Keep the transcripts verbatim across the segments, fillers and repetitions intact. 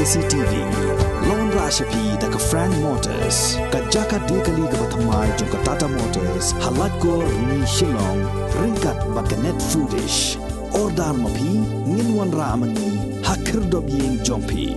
C T V. Long ra sha phi da ka Frank Motors, ka jaka de kali kaba thymmai jong ka Tata Motors, ha Laitkor, Rni, Shillong, ryngkat bad ka Net Foodish. Order ma phi, ngin wanrah ma ngi ha khyrdop ïing jong phi.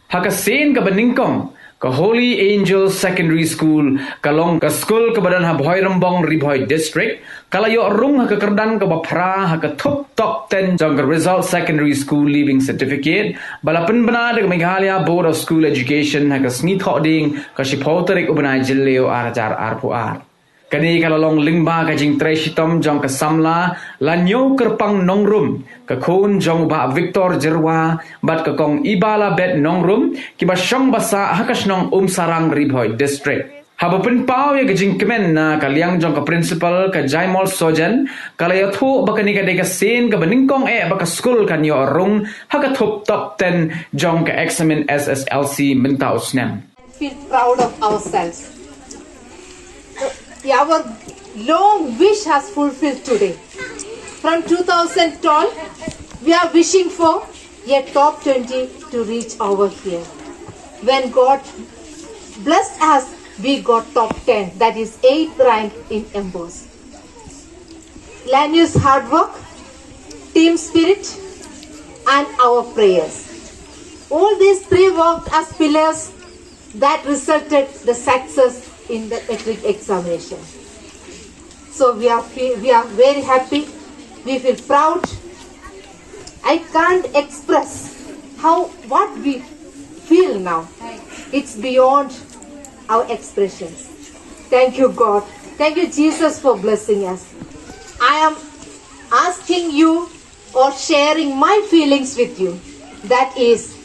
Ha ka sien kaba nyngkong, ka Holy Angel Secondary School, ka long ka skul kaba don ha Bhoirymbong, Ri Bhoi District, ka la ïoh rung ha ka kyrdan kaba phra ha ka thup top ten jong ka Result Secondary School Leaving Certificate, ba la pynbna da ka Meghalaya Board of School Education ha ka sngi Thohdieng, ka shiphew tarik u bnai Jylliew ar hajar arphew ar. Kane ka la long lyngba ka jingtrei shitom jong ka samla Lanyo Kyrpang Nongrum, ka khun jong u Bah Victor Jyrwa, bad ka kong Ibala Bet Nongrum, kiba shong basa ha ka shnong Umsarang, Ri Bhoi District. Haba pynpaw ïa ka jingkmen na ka liang jong ka principal, ka Jaimol Sojen, ka la ïathuh ba kane ka dei ka sien kaba nyngkong eh ba ka skul kan ïoh rung ha ka thup top ten jong ka eksamin S S L C mynta u snem. Feel proud of ourselves. Our long wish has fulfilled today. From two thousand twelve, we are wishing for a top twenty to reach over here. When God blessed us, we got top ten, that is eighth rank in MBOSE. Lanyu's hard work, team spirit, and our prayers. All these three worked as pillars that resulted the success in the matric examination. So we are fe-, we are very happy. We feel proud. I can't express how, what we feel now. It's beyond our expressions. Thank you, God. Thank you, Jesus, for blessing us. I am asking you or sharing my feelings with you. That is,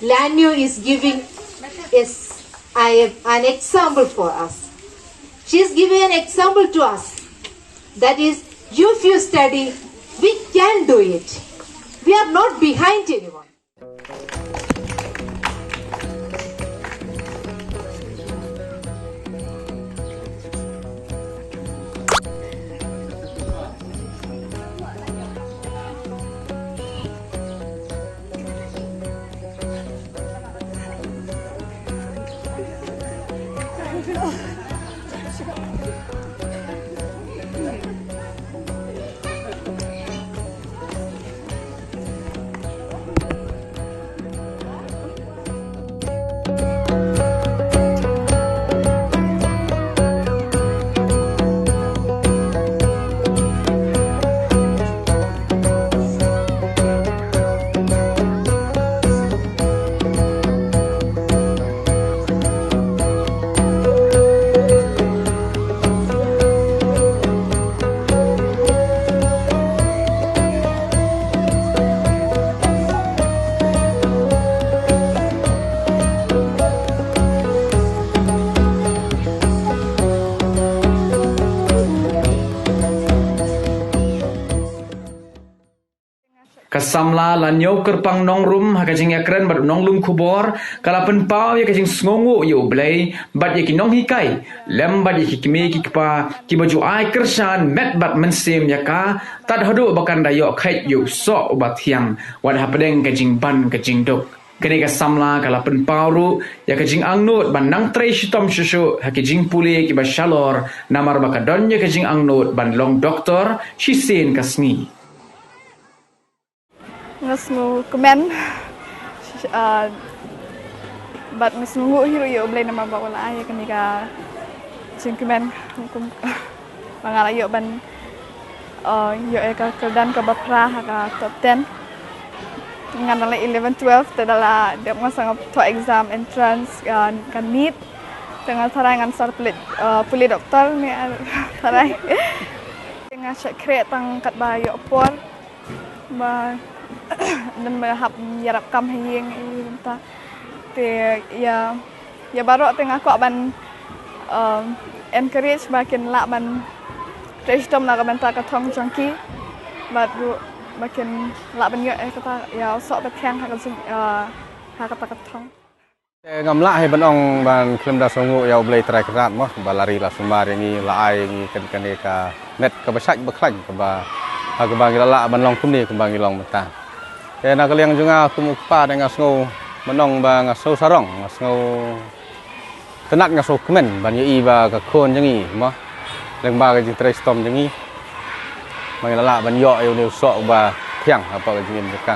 Lanyo is giving is I, an example for us. She is giving an example to us. That is, if you study, we can do it. We are not behind anyone. Ka samla Lanyo Kyrpang Nongrum, ha ka jingïakren bad u nonglum khubor, ka la pynpaw ïa ka jingsngewnguh ïa U Blei bad ïa ki nonghikai, lem bad ïa ki kmie ki kpa kiba ju ai kyrshan met bad mynsiem ïa ka, tad haduh ba kan da ïoh kheit ïa u soh uba thiang, wat hapdeng ka jingban ka jingduk. Kane ka samla ka la pynpaw ruh ïa ka jingangnud ban nang trei shitom shuh shuh ha ki jingpule kiba shalor, namar ba ka don ïa ka jingangnud ban long doktor shisien ka sngi. Nga sngewkmen, ah, bad nga sngewnguh hi ruh ïa U Blei namar ba u la ai ïa kane ka jingkmen kum ba nga la ïoh ban, ah, ïoh ïa ka kyrdan kaba phra ha ka top ten. Nga dang la eleven twelve te da la dep nga sa nga thoh exam entrance, ah, ka NEET. Te nga tharai ngan sa pule, ah, pule doktor ne, ah, tharai. Te nga shah khreh tang katba ïoh por. Ba don ba hap ïarap kam ha ïing ïa ka bynta. Te ïa, ïa baroh te nga kwah ban, um, encourage ba kin lah ban trei shitom na ka bynta ka thong jong ki. Bad ruh ba kin lah ban ïoh ïa kata, ïa u soh ba thiang ha ka jing, uh, ha kata ka thong. Te ngam lah hi ban ong ban khlem da sngewnguh ïa U Blei Trai Kynrad mo, ba la ri la sumar ïa ngi, la ai ïa ngi kan kane ka met kaba shait ba khlaiñ kaba Ha kaba ngi la lah ban long kumne kumba ngi long mynta. Te na ka liang jong nga kum u kpa te nga sngew, mynta ba nga sngew sarong, nga sngew tynnat, nga sngew kmen ban ïohi ba ka khun jong ngi mo, lyngba ka jingtrei shitom jong ngi, ba ngi la lah ban ïoh ïa une u soh uba thiang hapoh ka jingim jong ka.